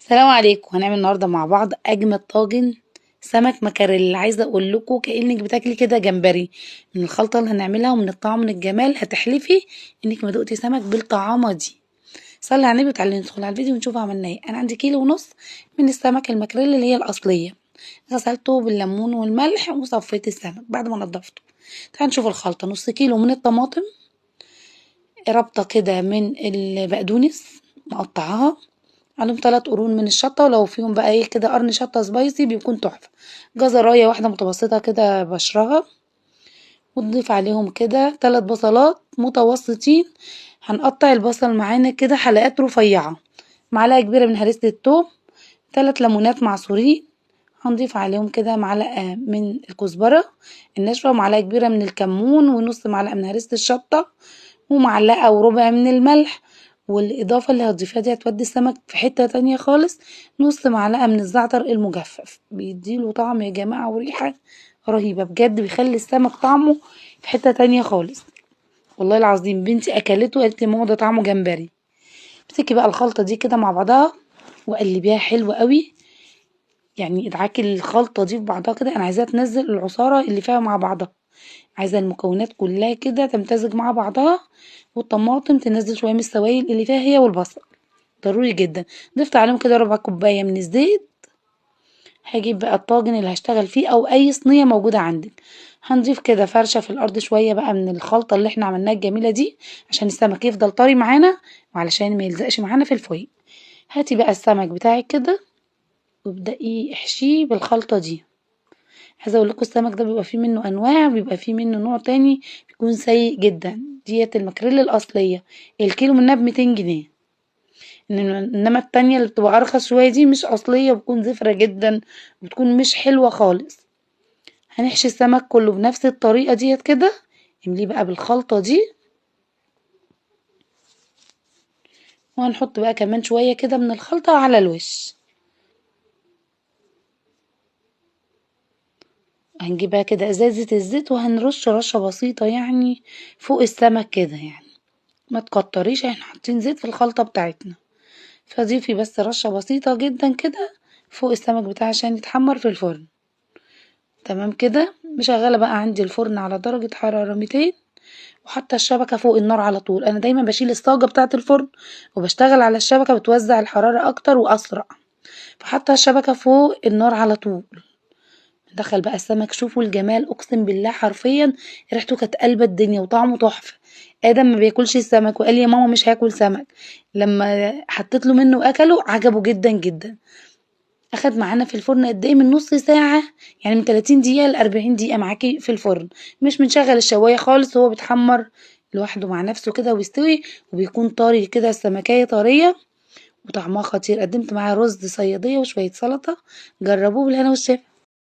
السلام عليكم. هنعمل النهارده مع بعض اجمد طاجن سمك مكاريل. عايزه اقول لكم كانك بتاكلي كده جمبري من الخلطة اللي هنعملها ومن الطعم من الجمال، هتحلفي انك ما دقتي سمك بالطعامه دي. صلي على النبي وتعالي ندخل على الفيديو ونشوف عملنا ايه. انا عندي 1.5 كيلو من السمك المكاريل اللي هي الاصلية، غسلته بالليمون والملح وصفيت السمك بعد ما نضفته. تعالوا نشوف الخلطة. نص كيلو من الطماطم، ربطه كده من البقدونس مقطعاها، عليهم 3 قرون من الشطه، ولو فيهم بقى ايه كده قرن شطه سبايسي بيكون تحفة، جزرايه واحدة متوسطه كده بشرها، وتضيف عليهم كده 3 بصلات متوسطين. هنقطع البصل معانا كده حلقات رفيعة، معلقه كبيرة من هريسه الثوم، 3 ليمونات معصورين، هنضيف عليهم كده معلقه من الكزبره الناشفه، ومعلقة كبيرة من الكمون، ونص معلقه من هريسه الشطه، ومعلقة وربع من الملح. والاضافة اللي هتضيفيها دي هتودي السمك في حتة تانية خالص، نص معلقه من الزعتر المجفف، بيديله طعم يا جماعة وريحه رهيبة بجد، بيخلي السمك طعمه في حتة تانية خالص. والله العظيم بنتي اكلته قالت لي ماما ده طعمه جمبري. امسكي بقى الخلطة دي كده مع بعضها وقلبيها حلو قوي، يعني ادعكي الخلطة دي في بعضها كده. انا عايزاها تنزل العصاره اللي فيها مع بعضها، عايزه المكونات كلها كده تمتزج مع بعضها، والطماطم تنزل شوية من السوائل اللي فيها هي والبصل، ضروري جدا. ضفت عليهم كده ربع كوباية من الزيت. هجيب بقى الطاجن اللي هشتغل فيه او اي صينية موجودة عندك، هنضيف كده فرشه في الارض شوية بقى من الخلطة اللي احنا عملناها الجميلة دي، عشان السمك يفضل طري معانا وعلشان ما يلزقش معانا في الفويل. هاتي بقى السمك بتاعك كده وابدأي احشيه بالخلطه دي. عايزه اقول لكم السمك ده بيبقى فيه منه انواع، بيبقى فيه منه نوع تاني بيكون سيء جدا. ديت المكريل الاصلية الكيلو منها ب200 جنيه، انما التانية اللي بتبقى ارخص شوية دي مش اصلية، بتكون زفره جدا وبتكون مش حلوة خالص. هنحشي السمك كله بنفس الطريقة ديت كده، امليه بقى بالخلطه دي، وهنحط بقى كمان شوية كده من الخلطة على الوش. هنجيبها كده ازازة الزيت وهنرش رشة بسيطة يعني فوق السمك كده، يعني ما تكتريش، احنا حاطين زيت في الخلطة بتاعتنا، فضيفي بس رشة بسيطة جدا كده فوق السمك بتاعي عشان يتحمر في الفرن. تمام كده. مشغلة بقى عندي الفرن على درجة حرارة 200، وحاطة الشبكة فوق النار على طول. انا دايما بشيل الصاجة بتاعة الفرن وبشتغل على الشبكة، بتوزع الحرارة اكتر واسرع، فحاطة الشبكة فوق النار على طول. دخل بقى السمك، شوفوا الجمال، اقسم بالله حرفيا ريحته كانت قلبه الدنيا وطعمه تحفة. ادم ما بياكلش السمك وقال لي يا ماما مش هاكل سمك، لما حطيت له منه واكله عجبه جدا جدا. اخد معانا في الفرن قد ايه؟ من نص ساعة، يعني من 30 دقيقة ل 40 دقيقة معاكي في الفرن، مش بنشغل الشوايه خالص، هو بيتحمر لوحده مع نفسه كده ويستوي، وبيكون طري كده، السمكيه طرية وطعمها خطير. قدمت معاه رز صياديه وشوية سلطة. جربوه بالهنا والشفا.